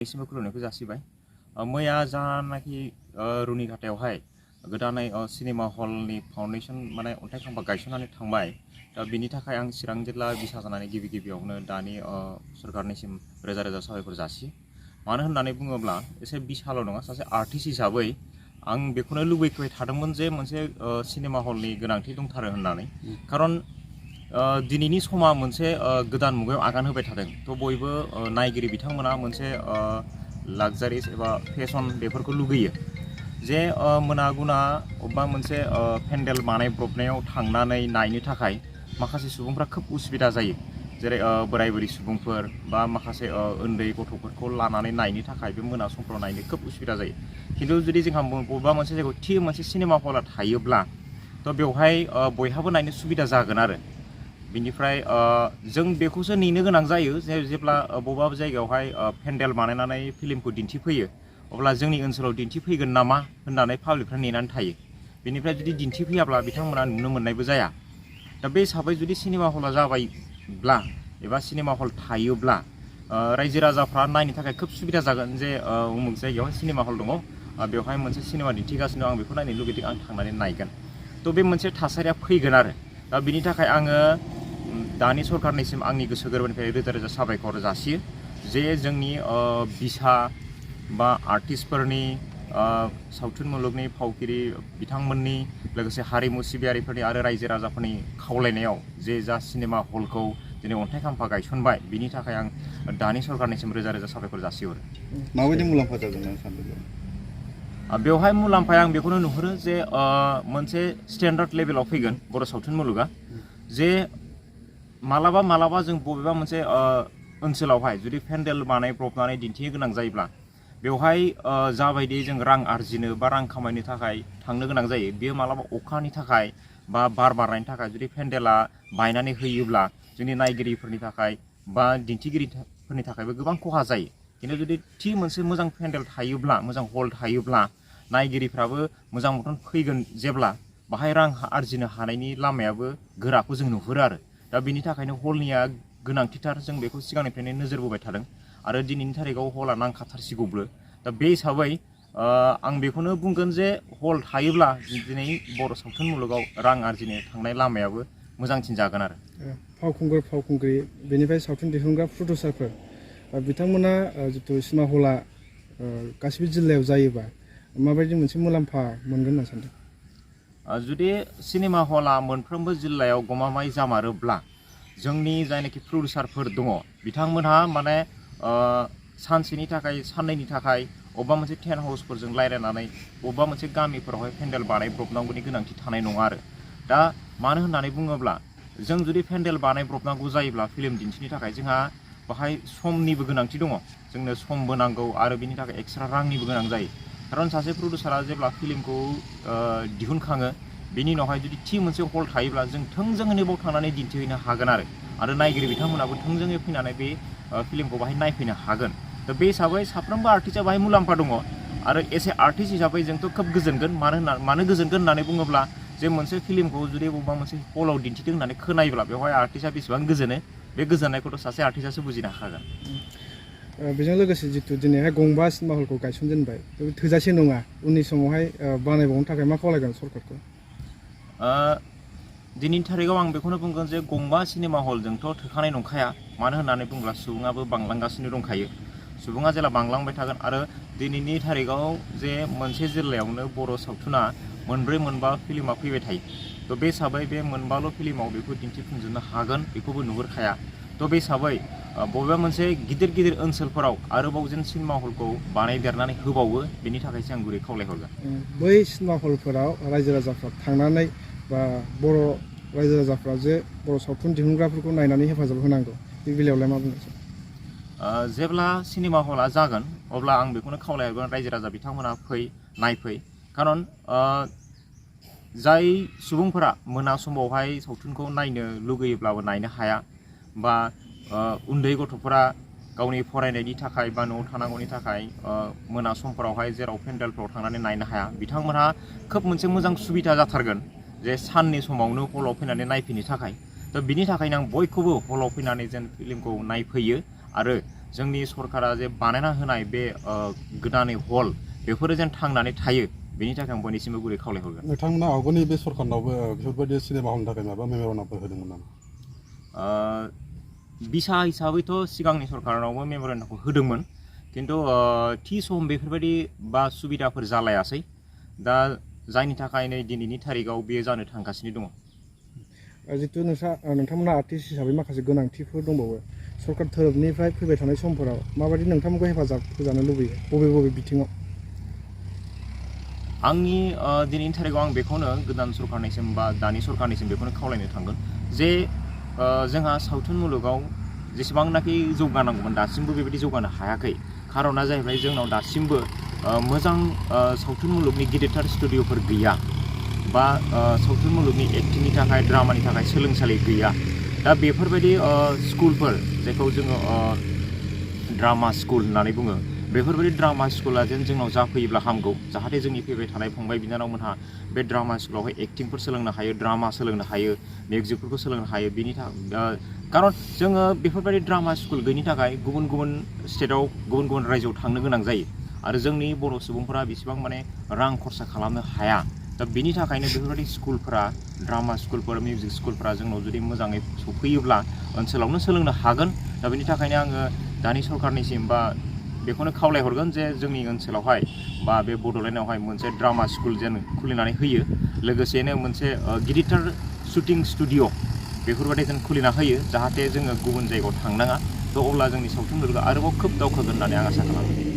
एसेबो खुलुमनायखौ जासिबाय मैया जानाखि रुनिघाटायावहाय गोदानै सिनेमा हलनि फाउन्डेसन माने अन्थाइ खाम्फा गायसननानै थांबाय दा बिनि थाखाय आं चिरां जिल्ला बिसा जानानै गिबियावनो दानि सरकारनिसिम रोजा रोजा साबायखर जासियो मानो होननानै बुङोब्ला एसे बिसाल' नङा सासे आर्टिस्ट हिसाबै आं बेखौनो लुबैबाय थादोंमोन जे मोनसे सिनेमा हलनि गोनांथि दंथारो होननानै खारन दिनैनि समा मोनसे गोदान मुगायाव आगान होबाय थादों थ' बयबो नायगिरि बिथांमोना मोनसे लाक्जारिस एबा फेशन बेफोरखौ लुगैयो जे मोना गुना अबेबा मोनसे पेन्डेल बानायब्रबनायाव थांनानै नायनो थाखाय माखासे सुबुंफ्रा खोब उसुबिदा जायो जेरै बोराय बुरि सुबुंफोर बा माखासे उन्दै गथ'फोरखौ लानानै नायनो थाखाय बे मोना समफ्राव नायनो खोब उसुबिदा जायो खिन्थु जुदि जोंहा बबेबा मोनसे जायगायाव थि मोनसे सिनेमा हला थायोब्ला थ' बेवहाय बयहाबो नायनो सुबिदा जागोन आरो बिनिफ्राय जों बेखौसो नेनो गोनां जायो जेब्ला बबेबा जायगायावहाय पेन्डेल बानायनानै फिल्मखौ दिन्थिफैयो अब्ला जोंनि ओनसोलाव दिन्थिफैगोन नामा होननानै पाब्लिकफ्रा नेनानै थायो बेनिफ्राय जुदि दिन्थिफैयाब्ला बिथांमोना नुनो मोननायबो जाया दा बे हिसाबै जुदि सिनेमा हला जाबायब्ला एबा सिनेमा हल थायोब्ला रायजो राजाफ्रा नायनो थाखाय खोब सुबिदा जागोन जे उमुक जायगायावहाय सिनेमा हल दङ बेवहाय मोनसे सिनेमा दिन्थिगासिनो आं बेखौ नायनो लुगैदों आं थांनानै नायगोन थ' बे मोनसे थासारिया फैगोन आरो दा बिनि थाखाय आङो दानि सरकारनिसिम आंनि गोसो गोरबोनिफ्राय रोजा रोजा साबायखर जासियो जे जोंनि बिसा बा आर्टिस्टफोरनि सावथुन मुलुगनि फावगिरि बिथांमोननि लोगोसे हारिमु सिबियारिफोरनि आरो रायजो राजाफोरनि खावलायनायाव जे जा सिनेमा हलखौ दिनै अन्थाइ खाम्फा गायसनबाय बिनि थाखाय आं दानि सरकारनिसिम रोजा रोजा साबायखर जासिहरो माबायदि मुलाम्फा जागोन होनना सानदों बेवहाय मुलाम्फाया आं बेखौनो नुहुरो जे मोनसे स्टेन्डार्ड लेभेलाव फैगोन बर' सावथुन मुलुगा जे मालाबा जों बबेबा मोनसे ओनसोलावहाय जुदि पेन्डेल बानायब्रबनानै दिन्थिनो गोनां जायोब्ला बेवहाय जाबायदि जों रां आरजिनो बा रां खामायनो थाखाय थांनो गोनां जायो बेयो मालाबा अखानि थाखाय बा बार बारनायनि थाखाय जुदि पेन्डेला बायनानै होयोब्ला जोंनि नायगिरिफोरनि थाखाय बा दिन्थिगिरिफोरनि थाखायबो गोबां खहा जायो खिन्थु जुदि थि मोनसे मोजां पेन्डेल थायोब्ला मोजां हल थायोब्ला नायगिरिफ्राबो मोजां मथन फैगोन जेब्ला बाहाय रां आरजिनो हानायनि लामायाबो गोराखौ जों नुहुरो आरो दा बिनि थाखायनो हलनिया गोनांथिथार जों बेखौ सिगांनिफ्रायनो नोजोर बोबाय थादों आरो दिनैनि थारिखआव हला नांखाथारसिगौबो दा बे हिसाबै आं बेखौनो बुंगोन जे हल थायोब्ला दिनै बर' सावथुन मुलुगाव रां आरजिनो थांनाय लामायाबो मोजांसिन जागोन आरो फावखुंग्रि बेनिफ्राय सावथुन दिहुनग्रा प्रडिउसारफोर बिथांमोना जितु सिनेमा हला गासिबो जिल्लायाव जायोबा माबायदि मोनसे मुलाम्फा मोनगोन होनना सानदों जुदि सिनेमा हला मोनफ्रोमबो जिल्लायाव गमामायै जामारोब्ला जोंनि जायनाखि प्रडिउसारफोर दङ बिथांमोनहा माने सानसेनि थाखाय साननैनि थाखाय अबेबा मोनसे टेन्ट हाउसफोरजों रायज्लायनानै बबेबा मोनसे गामिफोरावहाय पेन्डेल बानायब्रबनांगौनि गोनांथि थानाय नङा आरो दा मानो होननानै बुङोब्ला जों जुदि पेन्डेल बानायब्रबनांगौ जायोब्ला फिल्म दिन्थिनो थाखाय जोंहा बाहाय समनिबो गोनांथि दङ जोंनो समबो नांगौ आरो बिनि थाखाय एक्सट्रा रांनिबो गोनां जायो खारन सासे प्रडिउसारा जेब्ला फिल्मखौ दिहुनखाङो बेनि उनावहाय जुदि थि मोनसे हल थायोब्ला जों थोंजोङैनो बाव थांनानै दिन्थिहैनो हागोन आरो नायगिरि बिथांमोनाबो थोंजोङै फैनानै बे फिल्मखौ बाहाय नायफैनो हागोन दा बे हिसाबै साफ्रोमबो आर्टिस्टआ बाहाय मुलाम्फा दङ आरो एसे आर्टिस्ट हिसाबै जोंथ' खोब गोजोनगोन मानो गोजोनगोन होननानै बुङोब्ला जे मोनसे फिल्मखौ जुदि बबेबा मोनसे हलाव दिन्थिदों होननानै खोनायोब्ला बेवहाय आर्टिस्टआ बेसेबां गोजोनो बे गोजोननायखौथ' सासे आर्टिस्टआसो बुजिनो हागोन बेजों लोगोसे जितु दिनैहाय गंबा सिनेमा हलखौ गायसनजेनबाय बे थोजासे नङा उननि समावहाय बानायबावनो थाखाय मा खावलायगोन सरकारखौ दिनैनि थारिखआव आं बेखौनो बुंगोन जे गंबा सिनेमा हलजोंथ' थोखानाय नंखाया मानो होननानै बुङोब्ला सुबुङाबो बांलांगासिनो दंखायो सुबुङा जेला बांलांबाय थागोन आरो दिनैनि थारिखआव जे मोनसे जिल्लायावनो बर' सावथुना मोनब्रै मोनबा फिल्मा फैबाय थायो थ' बे हिसाबै बे मोनबाल' फिल्माव बेखौ दिन्थिफुंजोबनो हागोन बेखौबो नुहुरखाया थ' बे हिसाबै बबेबा मोनसे गिदिर ओनसोलफोराव आरोबाव जेन सिनेमा हलखौ बानायदेरनानै होबावो बेनि थाखायसो आं गुरै खावलायहरगोन बै सिनेमा हलफोराव रायजो राजाफ्रा थांनानै बा बर' रायजो राजाफ्रा जे बर' सावथुन दिहुनग्राफोरखौ नायनानै हेफाजाब होनांगौ बे बेलायावलाय मा बुंनो जेब्ला सिनेमा हला जागोन अब्ला आं बेखौनो खावलायहरगोन रायजो राजा बिथांमोना नायफै खारन जाय सुबुंफोरा मोना समावहाय सावथुनखौ नायनो लुगैयोब्लाबो नायनो हाया बा उन्दै गथ'फोरा गावनि फरायनायनि थाखाय बा न'आव थानांगौनि थाखाय मोना समफोरावहाय जेराव पेन्डेलफ्राव थांनानै नायनो हाया बिथांमोनहा खोब मोनसे मोजां सुबिदा जाथारगोन जे साननि समावनो हलाव फैनानै नायफैनो थाखाय दा बिनि थाखायनो आं बयखौबो हलाव फैनानै जेन फिल्मखौ नायफैयो आरो जोंनि सरकारा जे बानायना होनाय बे गोदानै हल बेफोरो जेन थांनानै थायो बेनि थाखाय आं बयनिसिमबो गुरै खावलायहरगोन। नोंथांमोना आवगोलनि बे सरकारनावबो बेफोरबायदि सिनेमा हलनि थाखाय माबा मेम'रेन्डामफोर होदोंमोन नामा? बिसा हिसाबैथ' सिगांनि सरकारनावबो मेम'रेन्डामखौ होदोंमोन, खिन्थु थि सम बेफोरबायदि बा सुबिदाफोर जालायासै। दा जायनि थाखाय नै दिनैनि थारिखआव बेयो जानो थांगासिनो दङ। जितु नोंथांमोना आर्टिस्ट हिसाबै माखासे गोनांथिफोर दंबावो, सरकार थोरोबनिफ्राय फैबाय थानाय समफोराव माबायदि नोंथांमोनखौ हेफाजाब होजानो लुबैयो, बबे बिथिङाव? आंनि दिनैनि थारिखआव आं बेखौनो गोदान सरकारनिसिम बा दानि सरकारनिसिम बेखौनो खावलायनो थांगोन जे जोंहा सावथुन मुलुगाव जेसेबांनाखि जौगानांगौमोन दासिमबो बेबायदि जौगानो हायाखै। खारना जाहैबाय जोंनाव दासिमबो मोजां सावथुन मुलुगनि गिदिरथार स्टुडिअ'फोर गैया, बा सावथुन मुलुगनि एक्टिंनि थाखाय ड्रामानि थाखाय सोलोंसालि गैया। दा बेफोरबायदि स्कुलफोर जायखौ जोङो ड्रामा स्कुल होननानै बुङो, बेफोरबायदि ड्रामा स्कुला जेन जोंनाव जाफैयोब्ला हामगौ, जाहाथे जोंनि फैबाय थानाय फंबाय बिनानावमोनहा बे ड्रामा स्कुलावहाय एक्टिंफोर सोलोंनो हायो, ड्रामा सोलोंनो हायो, मिउजिकफोरखौ सोलोंनो हायो। बिनि थाखाय खारन जोङो बेफोरबायदि ड्रामा स्कुल गैयिनि थाखाय गुबुन गुबुन स्टेटआव गुबुन गुबुन रायजोआव थांनो गोनां जायो, आरो जोंनि बर' सुबुंफोरा बेसेबां माने रां खरसा खालामनो हाया। दा बिनि थाखायनो बेफोरबायदि स्कुलफोरा, ड्रामा स्कुलफोर, मिउजिक स्कुलफोरा जोंनाव जुदि मोजाङै सफैयोब्ला ओनसोलावनो सोलोंनो हागोन। दा बिनि थाखायनो आङो दानि सरकारनिसिम बा बेखौनो खावलायहरगोन जे जोंनि ओनसोलावहाय बा बे बड'लेण्डआवहाय मोनसे ड्रामा स्कुल जेन खुलिनानै होयो, लोगोसेनो मोनसे गिदिरथार शुटिं स्टुडिअ' बेफोरबायदि जेन खुलिना होयो, जाहाथे जोङो गुबुन जायगायाव थांनाङा। थ' अब्ला जोंनि सावथुन मुलुगा आरोबाव खोब दावखोगोन होननानै आं आसा खालामो।